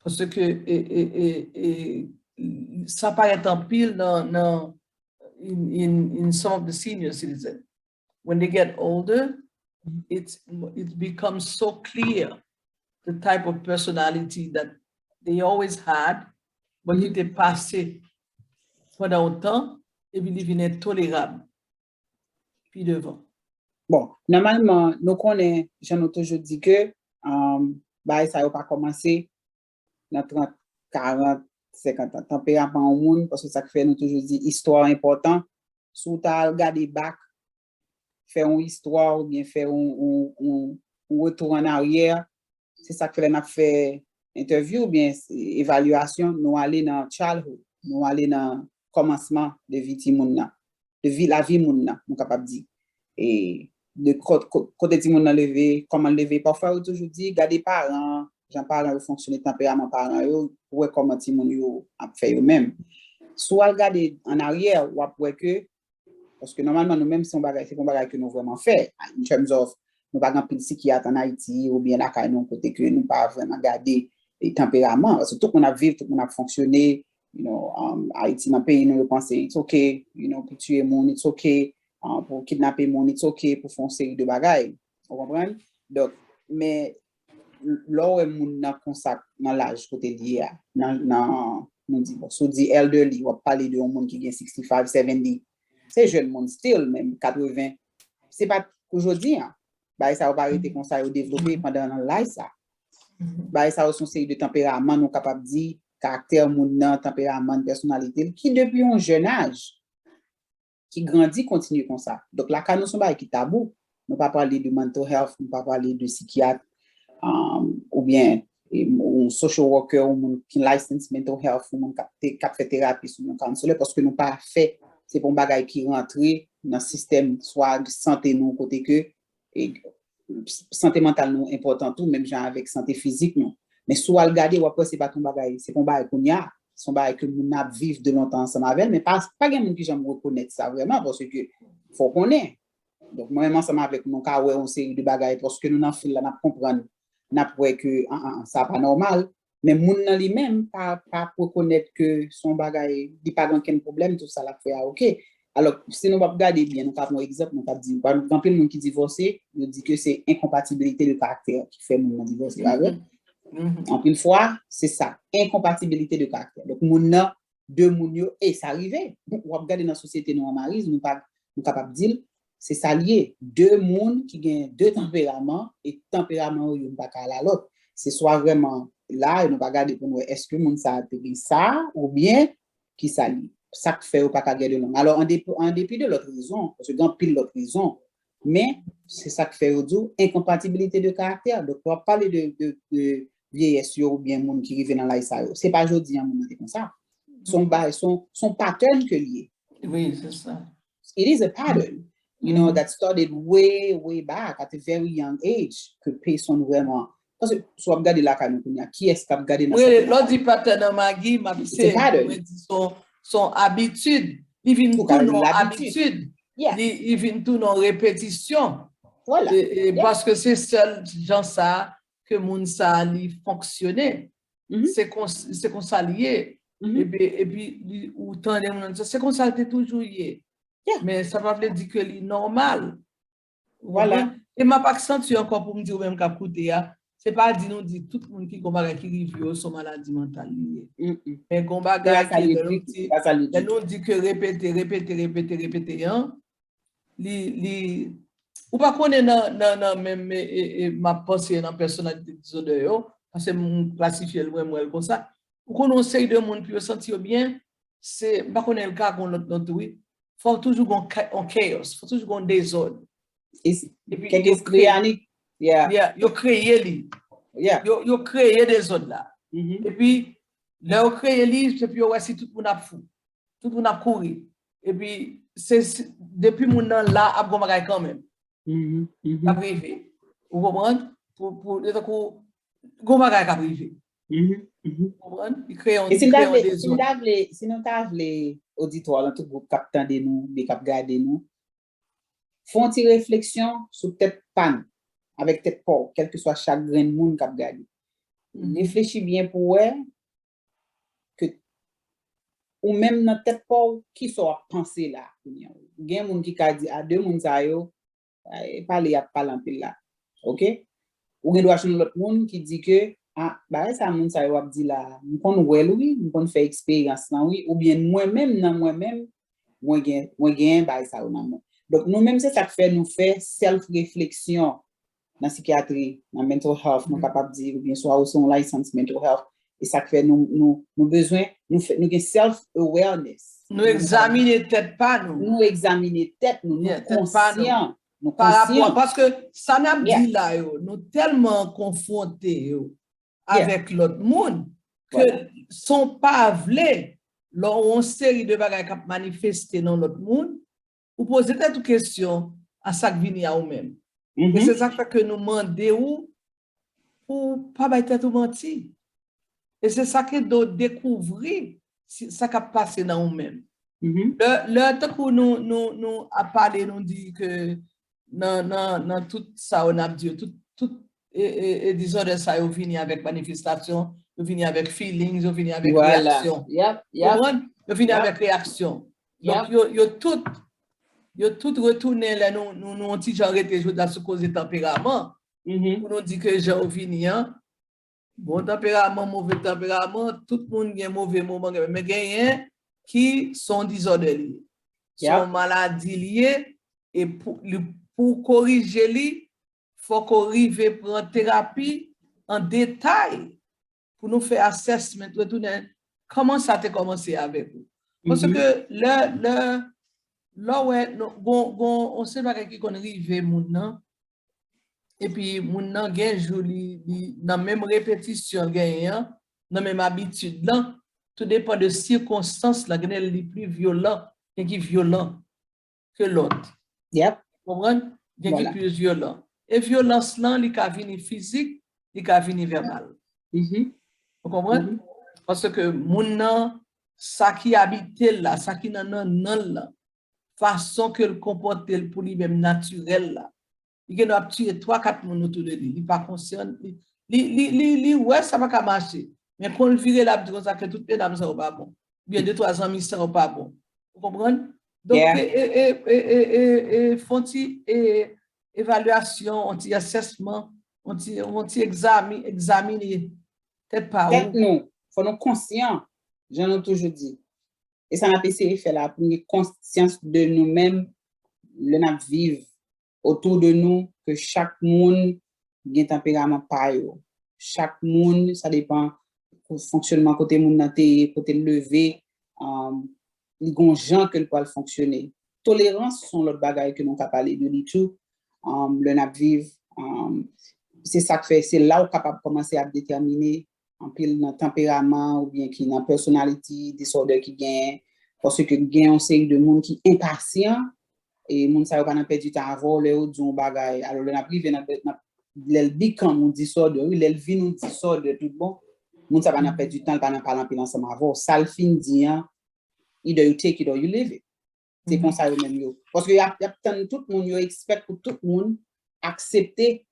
Paske, e, e, e, e, sa parèt anpil nan, nan in, in, in some of the senior citizen. When they get older, it's, it becomes so clear the type of personality that they always had, but ki te pase pandan yon tan, epi li vin entolerab pi devan. Bon, nòmalman, nou konnen, jan nou toujou di ke, um, bagay sa yo pa kòmanse nan trant, karant, senkant an. Tanperaman yon moun, paske sa k fè nou toujou di istwa enpòtan. Si w ta al gade bak, fè yon istwa oubyen fè yon, yon, yon, yon retou an aryè, se sa k fè lè n ap fè entèvyou oubyen evalyasyon, nou ale nan childhood, nou ale nan kòmansman de vi timoun nan, de vi, lavi moun nan, nou kapab di. E de kote timoun nan leve, kòman l leve. Pafwa yo toujou di, gade paran, jan paran yo fonksyone, tanperaman paran yo, pou wè kòman timoun yo ap fè yo menm. Si w al gade an aryè, w ap wè ke, paske nòmalman nou menm se yon bagay, se pa yon bagay ke nou vrèman fè, in terms of, nou pa gen anpil sikyat an Ayiti oubyen lakay nou kote ke nou pa vrèman gade e tanperaman. Paske tout moun ap viv, tout moun ap fonksyone, you know, um, Ayiti nan peyi nou, yo panse it's okay, you know, pou tiye moun, it's okay, uh, pou kidnape moun, it's okay pou fè yon seri de bagay. Ou konprann? Donk, men lè w wè moun nan konsa nan laj kote l ye a, nan, nan, nou di, bon, si w di elderly, w ap pale de yon moun ki gen sixty-five, seventy. Se jèn moun still, menm katreven. Se pa pou jodi a. Bagay sa yo pa rete konsa, yo devlope pandan nan laj sa. Bagay sa yo se yon seri de tanperaman, nou kapab di, karaktè moun nan, tanperaman, pèsonalite l, ki depi yon jèn aj, ki grandi kontinye konsa. Donk, lakay nou se yon bagay ki tabou. Nou pa pale de mental health, nou pa pale de sikyat, um, oubyen e, yon social worker, yon moun ki licensed mental health, yon moun k ap te- k ap fè terapi sou yon counselor, paske nou pa fè, se pa yon bagay ki rantre nan sistèm swa sante nou, kote ke e, sante mantal nou enpòtan tou, menm jan avèk sante fizik nou. Men si w al gade, w ap wè se pa t yon bagay, se pa yon bagay kounye a, se yon bagay ke moun nan ap viv de lontan ansanm avè l, men pa, pa gen moun ki janm rekonèt sa vrèman, paske fò w konnen. Donk, mwen menm ansanm avèk nou, nou ka wè yon seri de bagay, paske nou nan fil la, n ap konprann, n ap wè ke, an, an, an, sa pa nòmal, men moun nan li menm pa, pa ap rekonèt ke se yon bagay, li pa gen okenn pwoblèm, tout sa l ap fè a oke. Alò, si nou p ap gade byen, nou ka pran yon egzanp, nou ka di, pa egzanp, gen anpil moun ki divòse, yo di ke se enkonpatibilite de karaktè ki fè moun nan divòse, pa vre? Anpil fwa, se sa, enkonpatibilite de karaktè. Donk, moun nan, de moun yo, e sa rive. W ap gade nan sosyete nou an, Maryse, nou pa, nou kapab di l, se sa l ye. De moun ki gen de tanperaman, e tanperaman yo youn pa ka al a lòt. Se swa vrèman la, e nou pa gade pou n wè èske moun sa a te gen sa, oubyen ki sa l ye. Sa k fè yo pa ka gen de lang. Alò, an depi, an depi de lòt rezon, paske gen anpil lòt rezon, men se sa k fè yo di w enkonpatibilite de karaktè. Donk, lè w ap pale de, de, de vyeyès yo oubyen moun ki rive nan laj sa yo, se pa jodi a moun nan te konsa. Se yon bagay, se yon, se yon pattern ke l ye. Wi, se sa. It is a pattern, you know, that started way, way back at a very young age, ke pèsonn vrèman. Paske si w ap gade lakay nou kounye a, kiyès k ap gade nan Wi, sante lè w di pattern nan Maggie, m ap It's a pattern. Mwen di se yon, se yon abitid. Li vin Ou ka tounen yon labitid. Abitid. Yeah. Li, li vin tounen yon repetisyon. Vwala. E, e, Yeah. Paske se sèl jan sa ke moun sa li fonksyone. Mhm. Se kon, se konsa li ye. Mhm. Epi, epi li, ou tande moun nan di sa, se konsa l te toujou ye. Yeah. Men sa pa vle di ke li nòmal. Ou Vwala. Konprann? E m ap aksantiye ankò pou m di ou menm k ap koute a, se pa di nou di tout moun ki gon bagay ki rive yo se yon maladi mantal li ye. Mm-mm. Men gon Se pa bagay sa ki li lè nou di, di, se pa sa li lè di. nou di ke repete, repete, repete, repete an, li, li, ou pa konnen nan, nan, nan menm, e, e, e, m ap panse nan pèsonalite disorder yo, paske m klasifye l, mwen, m wè l konsa. Ou konnen yon seri de moun pou yo santi yo byen, se, m pa konnen l ka gon lòt non tou, wi. Fò toujou gon ka- yon chaos, fò toujou gon dezòd. Is- Epi Kèk yo espri kreye, anik. Yeah. Yeah, yo kreye li. Yeah. Yo, yo kreye dezòd la. Mhm. Epi, lè yo kreye li, se pou yo wè si tout moun ap fou. Tout moun ap kouri. Epi, se, se- depi moun nan la ap gon bagay kanmenm. Mhm. K ap rive. Ou konprann? Pou, pou, e tankou, gon bagay k ap rive. Mhm. Mhm. Ou konprann? Li kreye yon, E si li n ta kreye vle, yon si n dezòd. ta vle, si nou ta vle, oditwa lan, tout gwoup k ap tande nou, oubyen k ap gade nou, fè yon ti refleksyon sou tèt pa n, avèk tèt pa w, kèlkeswa chak grenn moun k ap gade. Mhm. Reflechi byen pou w wè ke ou menm nan tèt pa w, kisa w ap panse la kounye a? Gen moun ki ka di, a, de moun sa yo, e pale y ap pale anpil la. Oke? Ou gen dwa jwenn lòt moun ki di ke, a, bagay sa moun sa yo ap di la, m konn wè l wi, m konn fè eksperyans lan wi, oubyen mwen menm nan mwen menm, mwen gen, mwen gen bagay sa yo nan mwen. Donk, nou menm, se sa k fè nou fè self refleksyon nan sikyatri, nan mental health, nou kapab di, oubyen swa ou se yon licensed mental health, e sa k fè nou, nou, nou bezwen, nou fè, nou gen self awareness. Nou egzamine tèt pa nou. Nou egzamine tèt nou, nou Yeah, tèt pa nou. Konsyan, nou Pa rapò, konsyan. Paske sa n ap Yeah. di la yo, nou tèlman konfwonte yo Yeah. Avèk lòt moun, ke Vwala. San w pa vle, lè w wè yon seri de bagay k ap manifeste nan lòt moun, ou poze tèt ou kesyon, a sa k vini a ou menm. E se sa k fè ke nou mande ou pou w pa bay tèt ou manti. E se sa k ede w dekouvri si, sa k ap pase nan ou menm. Lè, lè tankou nou, nou, nou ap pale, nou di ke nan, nan, nan tout sa yo n ap di yo, tout, tout e, e, e dizòdè sa yo vini avèk manifestasyon, yo vini avèk feelings, yo vini avèk reyaksyon. Ou konprann? Yo vini avèk reyaksyon. Donk, yo, yo tout, yo tout retounen lè nou, nou, nou yon ti jan rete jodi a sou koze tanperaman, pou nou di ke jan yo vini an, bon tanperaman, move tanperaman, tout moun gen move moman, men genyen ki se yon dizòdè li ye. Se yon maladi li ye, e pou, li, pou w korije li, fòk ou rive pran terapi an detay pou nou fè assessment, retounen kòman sa te kòmanse avèk ou. Paske lè, lè, lè w wè, gon, gon, yon seri bagay ki konn rive moun nan, epi moun nan gen jou li, li nan menm repetisyon l genyen an, nan menm abitid lan, tou depan de sikonstans lan, gen de li pli vyolan, gen ki vyolan ke lòt. Konprann? Gen ki pli vyolan. E vyolans lan, li ka vini fizik, li ka vini vèbal. Ou konprann? Paske moun nan, sa ki abite l la, sa ki nan nannan l lan, fason ke l konpòte l pou li menm natirèl la, li gen dwa ap tiye twa, kat moun otou de li. Li pa konsyan, li, li, li, li, li wè sa pa ka mache. Men kon l vire, l ap di konsa ke tout medam sa yo pa bon. Oubyen de twa zanmi sa yo pa bon. Ou konprann? Donk, e, e, e, e, e, e, fè yon ti, e, evalyasyon, yon ti asèsman, yon ti, yon ti egzami, egzamine tèt pa ou. Tèt nou, fò nou konsyan, jan nou toujou di. E sa n ap eseye fè la, pou n gen konsyans de nou menm, lè n ap viv otou de nou, ke chak moun gen tanperaman pa yo. Chak moun, sa depan fonksyònman kote moun nan te ye, kote l leve, um, li gon jan ke l pral fonksyone. Tolerans se yon lòt bagay ke nou ka pale de li tou, um, lè n ap viv, um, se sa k fè, se la w kapab kòmanse ap detèmine anpil nan tanperaman oubyen ki nan personality disorder ki genyen, paske gen yon seri de moun ki enpasyan, e moun sa yo pa nan pèdi tan avè w, lè yo di yon bagay, alò lè n ap rive nan, nan, lè l become yon disorder, wi, lè l vin yon disorder tout bon, moun sa pa nan pèdi tan, l pa nan pale anpil ansanm avè w. Sa l fin di an, either you take it or you leave it. Se konsa yo menm yo. Paske y ap, y ap tann tout moun, yo expect pou tout moun aksepte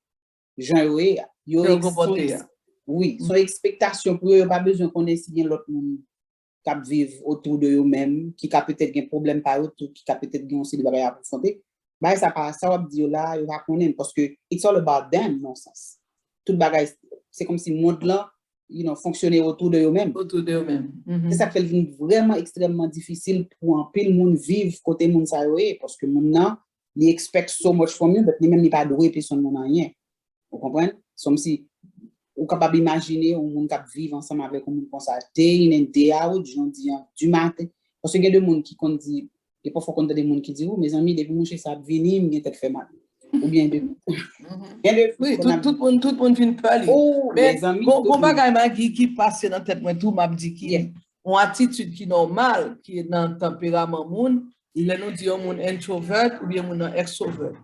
jan yo ye a. Yo expect, wi, se yon ekspektasyon pou yo, yo pa bezwen konnen si gen lòt moun k ap viv otou de yo menm, ki ka petèt gen pwoblèm pa yo tou, ki ka petèt gen yon seri de bagay y ap afwonte. Bagay sa pa, sa w ap di yo la, yo pa konnen l, paske it's all about them, nan yon sans. Tout bagay, se kòmsi mond lan, you know, fonksyone otou de yo menm. Otou de yo menm. Se sa k fè l vin vrèman ekstrèmman difisil pou anpil moun viv kote moun sa yo ye, paske moun nan, li expect so much from you, but li menm li pa dwe pèsonn moun anyen. Ou konprann? Se kòmsi ou kapab imajine yon moun k ap viv ansanm avèk yon moun konsa day in and day out, jan w di an, du maten. Paske gen de moun ki konn di, gen pafwa w konn tande moun ki di, "Wi, mezanmi, depi mouche sa ap vini, m gen tèt fè mal." Oubyen de, gen de, wi, tout, tout moun, tout moun vin pè li. Oh, men mezanmi, gon, gon bagay Maggie ki pase nan tèt mwen tou, m ap di ki yon atitid ki nòmal, ki nan tanperaman moun, lè nou di yon moun introvert oubyen moun nan extrovert.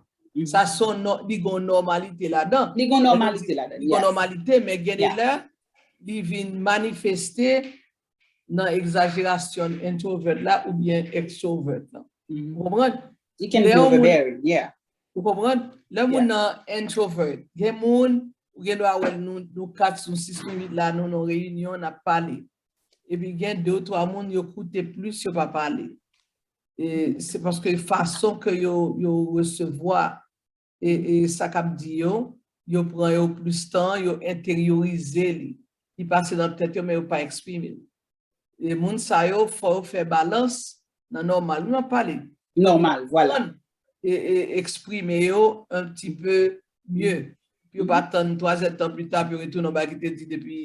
Sa se yon nò-, li gon nòmalite ladan. Li gon nòmalite ladan, li gon nòmalite, men gen de lè, li vin manifeste nan egzajerasyon introvert la oubyen extrovert la. Ou konprann? It can be overbearing, yeah. Ou konprann? Lè moun nan introvert, gen moun, ou gen dwa wè l, nou, nou kat, nou sis, nou uit la, nou nan reyinyon, n ap pale. Epi gen de ou twa moun, yo koute plis, yo pa pale. E se paske fason ke yo, yo resevwa e, e sa k ap di yo, yo pran yo plis tan, yo enteryorize li. Li pase nan tèt yo, men yo pa eksprime l. E moun sa yo, fò yo fè balans nan nòmal. Nou ap pale. Nòmal, vwala. E, e eksprime yo un petit peu mieux. Pou yo pa tann twa zè tan pita pou yo retounen yon bagay ki te di depi,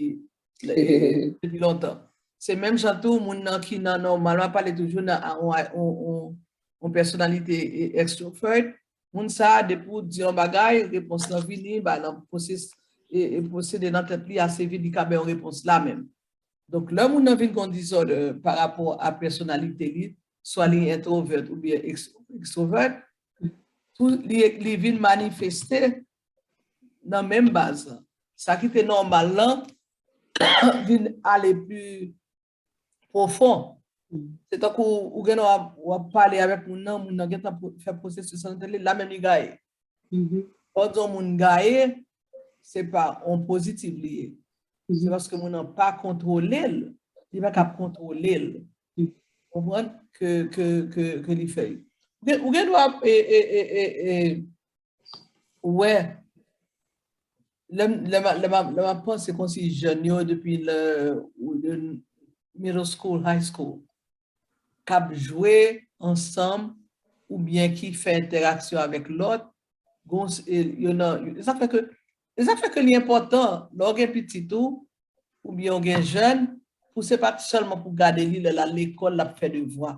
e, depi lontan. Se menm jan tou, moun nan ki nan nòmal, m ap pale toujou nan yon, yon, yon, yon pèsonalite, e, extrovert. Moun sa a, depi w di yon bagay, repons lan vini, bagay lan pwoses-, e, e pwosede nan tèt li ase vit, li ka bay yon repons la menm. Donk, lè moun nan vin gen yon disorder pa rapò a pèsonalite li, swa li introvert oubyen ex-, extrovert, tou, li, li vin manifeste nan menm baz lan. Sa ki te nòmal lan vin ale pi pwofon. Se tankou ou gen w ap pale avèk moun nan, moun nan gentan fè pwosesis nan tèt li, la menm li gaye. Lè w di yon moun gaye, se pa yon pozitif li ye. Se paske moun nan pa kontwole l, li pa kab kontwole l. Konprann ke, ke, ke, ke li fè. Ou gen, ou gen dwa e, e, e, e, e, wè, lè m, lè m, lè m, lè m ap panse konsi jèn yo depi le, le middle school, high school, k ap jwe ansanm oubyen ki fè entèraksyon avèk lòt, gon, e, yo nan, e sa fè ke, e sa fè ke li enpòtan lè w gen pitit ou, oubyen w gen jèn, pou se pa sèlman pou gade li lè l al lekòl, l ap fè devwa.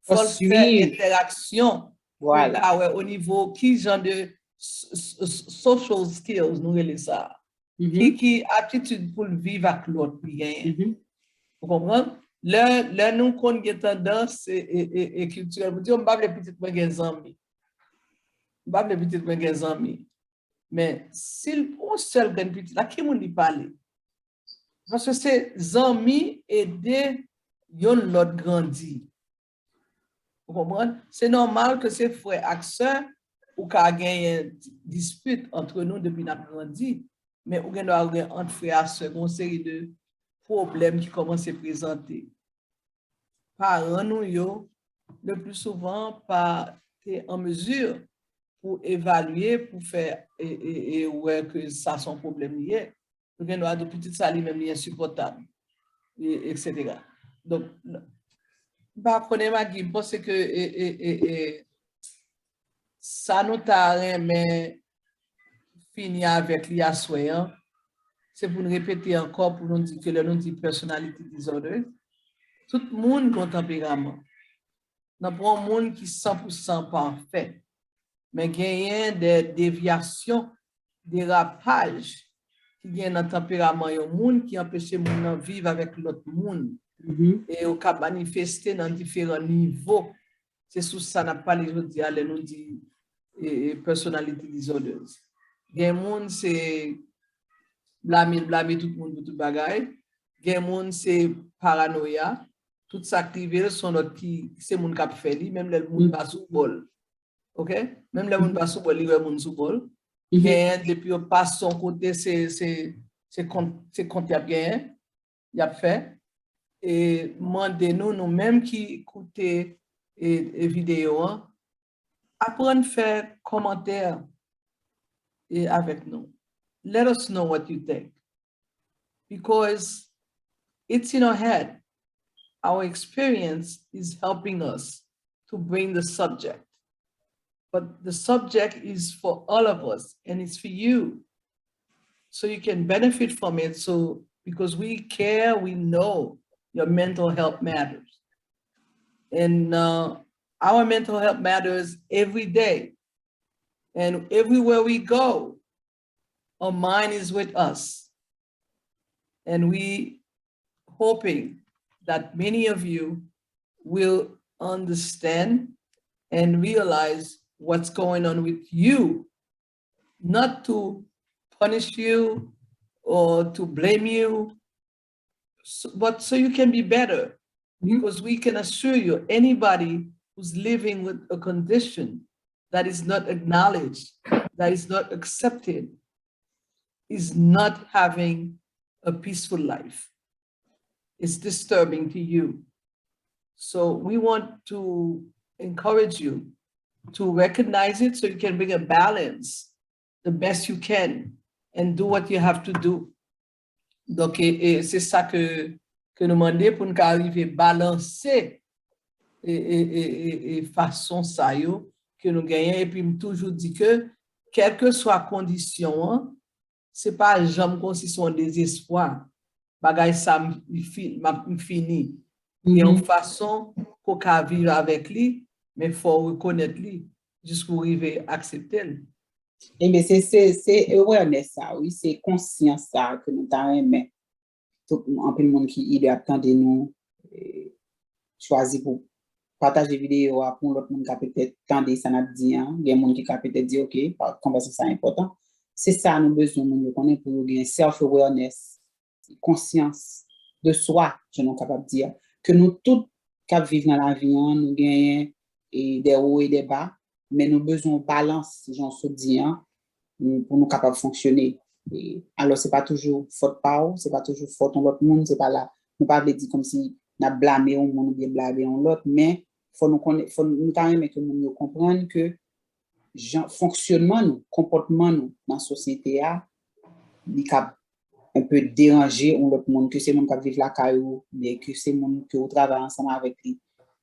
Fò l fè entèraksyon pou l ka wè o nivo ki jan de s- s- s- social skills nou rele sa. Ki, ki atitid pou l viv ak lòt li genyen. Ou konprann? Lè, lè nou konn gen tandans e, e, e, e kiltirèl pou di, "Oh, m pa vle pitit mwen gen zanmi." M pa vle pitit mwen gen zanmi. Men si l yon sèl grenn pitit, ak ki moun li pale? Paske se zanmi ede yonn lòt grandi. Ou konprann? Se nòmal ke se frè ak sè, ou ka genyen dispit antre nou depi n ap grandi, men ou gen dwa gen ant frè a sè, gen yon seri de pwoblèm ki kòmanse prezante. Paran nou yo, le pli souvan, pa te an mezi pou evalye, pou fè e, e, e wè ke sa se yon pwoblèm li ye. Yo gen dwa di pitit sa li menm li ensipòtab, e, etsetera. Donk, m pa konnen Magi, m panse ke e, e, e, e, sa nou ta renmen fini avèk li aswè an, se pou n repete ankò, pou nou di ke lè nou di personality disorder, tout moun gen yon tanperaman. Nan pa yon moun ki san pou san pafè. Men genyen de devyasyon, derapaj ki gen nan tanperaman yon moun ki anpeche moun nan viv avèk lòt moun. E yo ka manifeste nan diferan nivo. Se sou sa n ap pale jodi a lè nou di e, e, personality disorders. Gen moun se blame, blame tout moun pou tout bagay. Gen moun se paranoya. Tout sa k rive l, se yon lòt ki, se moun k ap fè li, menm lè moun pa sou bò l. Oke? Menm lè moun pa sou bò l, li wè moun sou bò l. Genyen, depi yo pase yon kote, se, se, se kont, se kont y ap genyen, y ap fè. E mande nou, nou menm ki koute e, e videyo an, aprann fè kòmantè e avèk nou. Let us know what you think. Because it's in our head. Our experience is helping us to bring the subject. But the subject is for all of us and it's for you. So you can benefit from it. So because we care, we know your mental health matters. And uh, our mental health matters every day. And everywhere we go, our mind is with us. And we hoping that many of you will understand and realize what's going on with you, not to punish you or to blame you, so, but so you can be better. Because we can assure you, anybody who's living with a condition that is not acknowledged, that is not accepted, is not having a peaceful life. It's disturbing to you. So we want to encourage you to recognize it so you can bring a balance the best you can and do what you have to do. Donk, e, e, se sa ke, ke nou mande pou n ka rive balanse e, e, e, e, e fason sa yo ke nou genyen. Epi m toujou di ke, kèlkeswa kondisyon an, se pa janm konsi se yon dezespwa. Bagay sa, m, m fi- m ap- m fini. Gen yon fason ke w ka viv avèk li, men fò w rekonèt li, jis pou w rive aksepte l. Ebyen, se, se, se awareness sa, wi, se konsyans sa ke nou ta renmen. Tout, anpil moun ki ide ap tande nou, e, chwazi pou pataje videyo a pou yon lòt moun ka petèt tande sa n ap di an. Gen moun ki ka petèt di, "Ok, pa- konvèsasyon sa enpòtan." Se sa nou bezwen moun yo konnen pou yo gen self-awareness, konsyans de swa, jan nou kapab di a. Ke nou tout k ap viv nan lavi an, nou genyen e de wo e de ba, men nou bezwen yon balans, jan w sot di an, pou nou kapab fonksyone. E, alò, se pa toujou fòt pa w, se pa toujou fòt yon lòt moun, se pa la, nou pa vle di kòmsi n ap blame yon moun oubyen blame yon lòt, men fò nou konnen, fò nou ta renmen ke moun yo konprann ke jan fonksyonman nou, konpòtman nou nan sosyete a, li ka yon pe deranje yon lòt moun, ke se moun k ap viv lakay ou, oubyen ke se moun ke ou travay ansanm avèk li.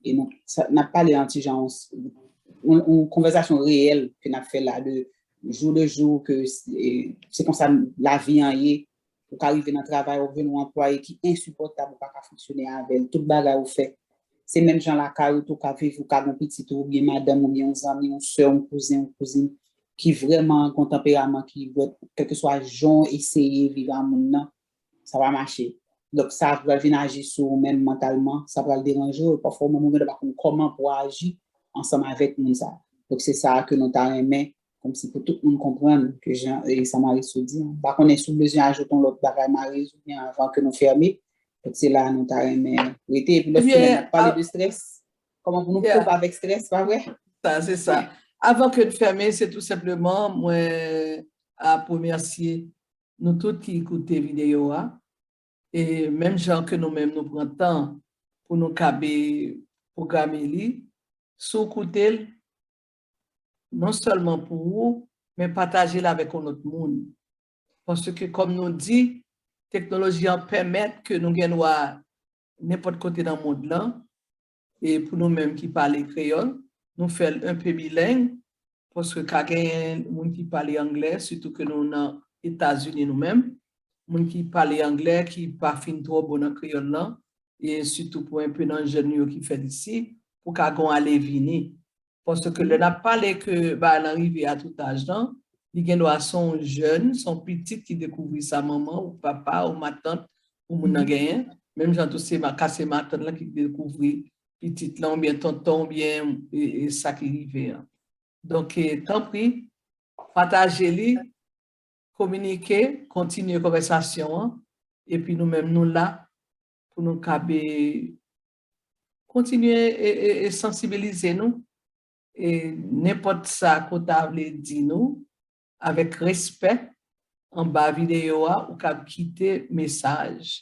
E nou, sa, n ap pale an ti jan, yon, yon konvèsasyon reyèl ke n ap fè la de jou de jou, ke se, se konsa lavi an ye. Ou ka rive nan travay, ou jwenn yon anplwaye ki ensipòtab, ou pa ka fonksyone avè l. Tout bagay ou fè. Se menm jan lakay ou tou ka viv, ou ka gen pitit ou, oubyen madanm, oubyen yon zanmi, yon sè, yon kouzen, yon kouzin, ki vrèman gen yon tanperaman ki, kèlkeswa jan w eseye viv a moun nan, sa pa mache. Donk, sa pral vin aji sou ou menm mantalman, sa pral deranje w, e pafwa ou menm ou gen dwa pa konn kòman pou w aji ansanm avèk moun sa. Donk, se sa ke nou ta renmen, kòmsi pou tout moun konprann ke jan, e sa Marisou di an. M pa konnen si w bezwen ajoute yon lòt bagay, Marisou, oubyen avan ke nou fèmen. Donk, se la nou ta renmen rete. Epi lòt semèn, n ap pale de strès. Kòman pou nou kope avèk strès, pa vre? Sa, se sa. Avan ke n fèmen, se tou senpleman, mwen ap remèsye nou tout ki koute videyo a. E menm jan ke nou menm nou pran tan pou nou kabe pwograme li, si w koute l, non sèlman pou ou, men pataje l avèk yon lòt moun. Paske, kòm nou di, teknoloji an pèmèt ke nou gen dwa nenpòt kote nan mond lan, e pou nou menm ki pale kreyòl, nou fè l enpe bileng, paske ka genyen moun ki pale anglè, sitou ke nou nan Etazini nou menm, moun ki pale anglè ki pa fin twò bon nan kreyòl lan, e sitou pou enpe nan jèn yo ki fèt isi, pou ka gen ale vini. Paske lè n ap pale ke bagay lan rive a tout aj lan, li gen dwa se yon jèn, se yon pitit ki dekouvri sa manman ou papa ou matant ou moun nan genyen. Menm jan tou se ma- ka se matant lan ki dekouvri pitit lan oubyen tonton oubyen e, e sa ki rive an. Donk, e, tanpri, pataje li, kominike, kontinye konvèsasyon an, epi nou menm nou la pou nou kabe kontinye e, e, e sansibilize nou. E nenpòt sa ke w ta vle di nou, avèk respè, anba videyo a, ou kab kite mesaj.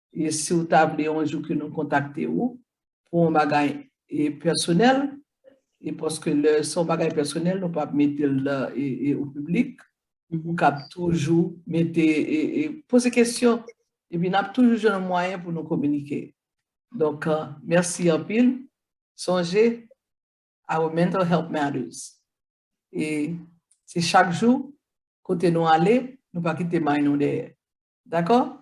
E si w ta vle yon jou ke nou kontakte ou pou yon bagay e pèsonèl, e paske lè se yon bagay pèsonèl, nou p ap mete l e, e o piblik, ou kab toujou mete e, e poze kesyon, epi n ap toujou jwenn yon mwayen pou nou kominike. Donk, mèsi anpil. Sonje, our mental health matters. E se chak jou, kote nou ale, nou pa kite may nou dèyè. Dakò?